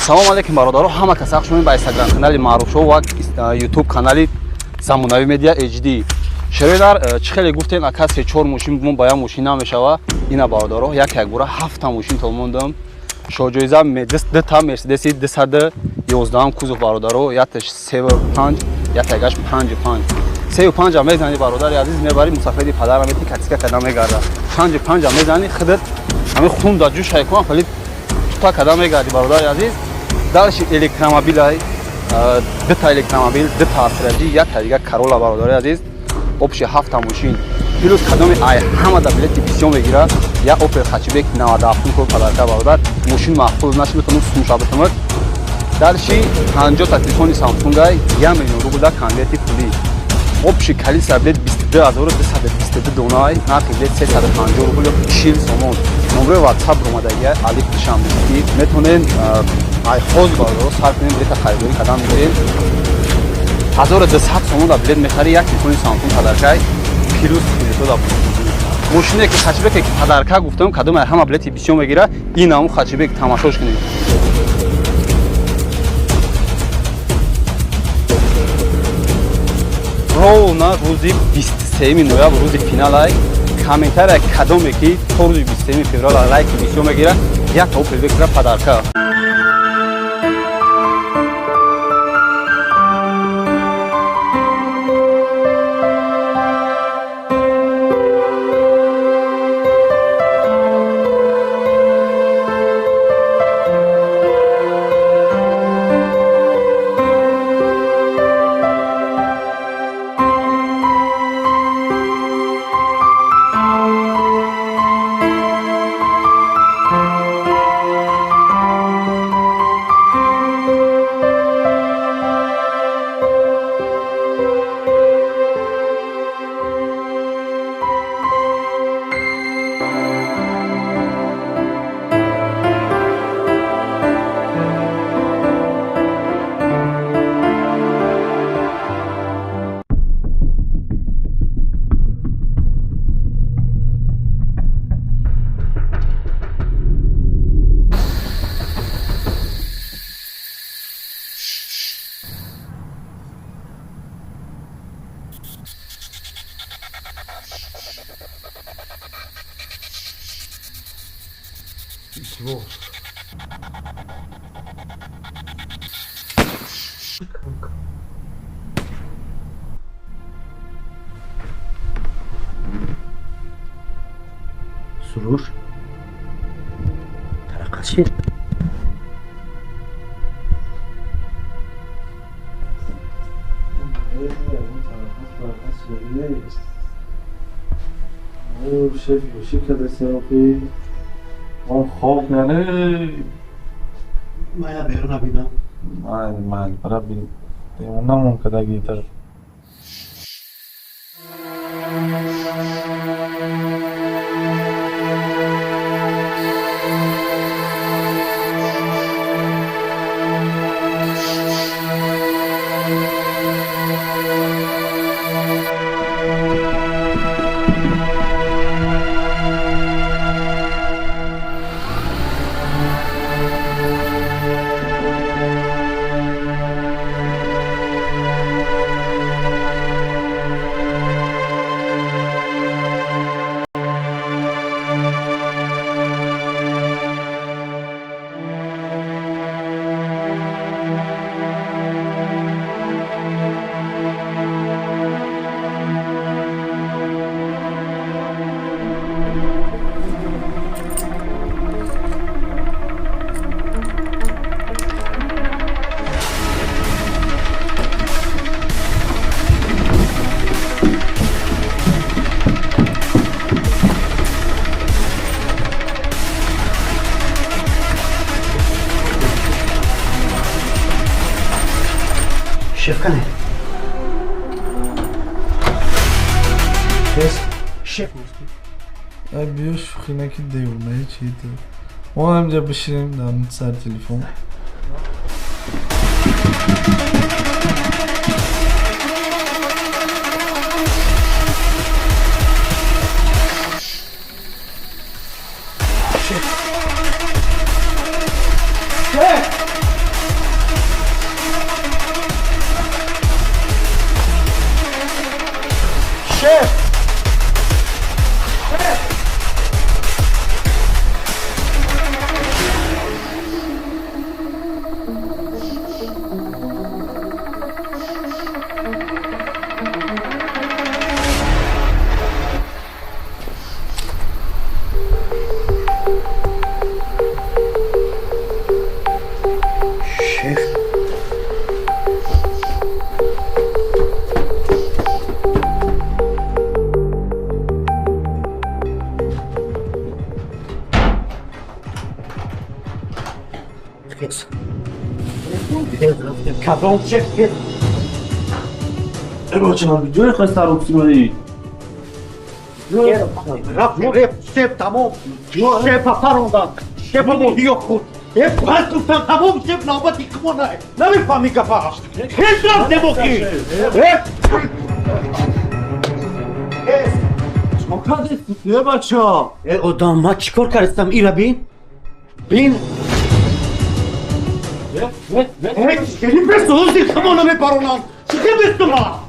Салом алейкум, бародаро, ҳама каса хуш омадед ба Инстаграм канали Маъруфшоу ва Ютуб канали Замонавӣ Медиа HD. Шерои дар чӣ хеле гуфтем, ака, се чор мошин мо ба як мошин намешава. Ина, бародаро, як як бора ҳафта мошин то мондам. Шоҳҷоиза дута Мерседеси 211 кузов, бародаро, якташ 3,5, яктагаш 5,5. 3,5-а мезани, бародари азиз, мебари мусафири падара мети, катика када мегарда. 5,5-а мезани, худат ҳамин хун да ҷӯш ҳайкун, хеле тута када мегарди, бародари азиз. Дальше электромобилай, дута электромобил, дута Астра Джи, якта дига Карола, бародари азиз. Общий ҳафта мошин. Плюс кадоми ай ҳама да билети бисёр мегира, я Опел Хатчбек 97 кор подарка, бародар. Мошин маъқул наши, метавонам сумша битамад. Дальше 50 та телефони Самсунгай, 1 миллион рубл да конверти пулӣ. Общий количество билет 22 222 донай, нархи билет 350 рубл ё 40 сомон. Номерои WhatsApp ромадагия Алиф Душанбески, метавонед ай хоз, бародаро, сар кунед, билета харидорӣ кардан мегиред. 1200 сомон да билет мехари, як телефони Самсунг подаркай, плюс билето да мошине ки хатчбеке ки подарка гуфтам, кадом ҳама билети бисёр мегира, ин ҳамун хатчбек, тамошош кунед. Ровно рӯзи 23 ноябр, рӯзи финалай, комментария кадоме ки то рӯзи 23 феврал лайки бисёр мегира, як Опел Вектра подарка. Чего? Суруш, тараққат шид. Нест. Шеф ёши кадасиёқи ман хоб нане. Мая беруна бинам. Майли, майли, бара бин. Девонамон кадагитар. Шеф кане? Кес? Шеф нест. Ай, биё, шӯхӣ наки, девонаи чи ту? Мо ҳамҷа бишинем дар сар телефон. Шеф! Шеф! Хез. Кадом шеф, хез. Ҷое хоста руксимадӣ? Рафт, шеф тамом. Шефа парондан. Шефа моҳиё худ. Э, пас гуфтам тамом, шеф навбати кумона. Намефаҳми гапа. Хез, рафтем охи. Э! Е, бача. Э, одам, ман чӣ кор кардам? Ира бин. Бин. Э, бесози кумона мепаронанд. Чӣ бестума?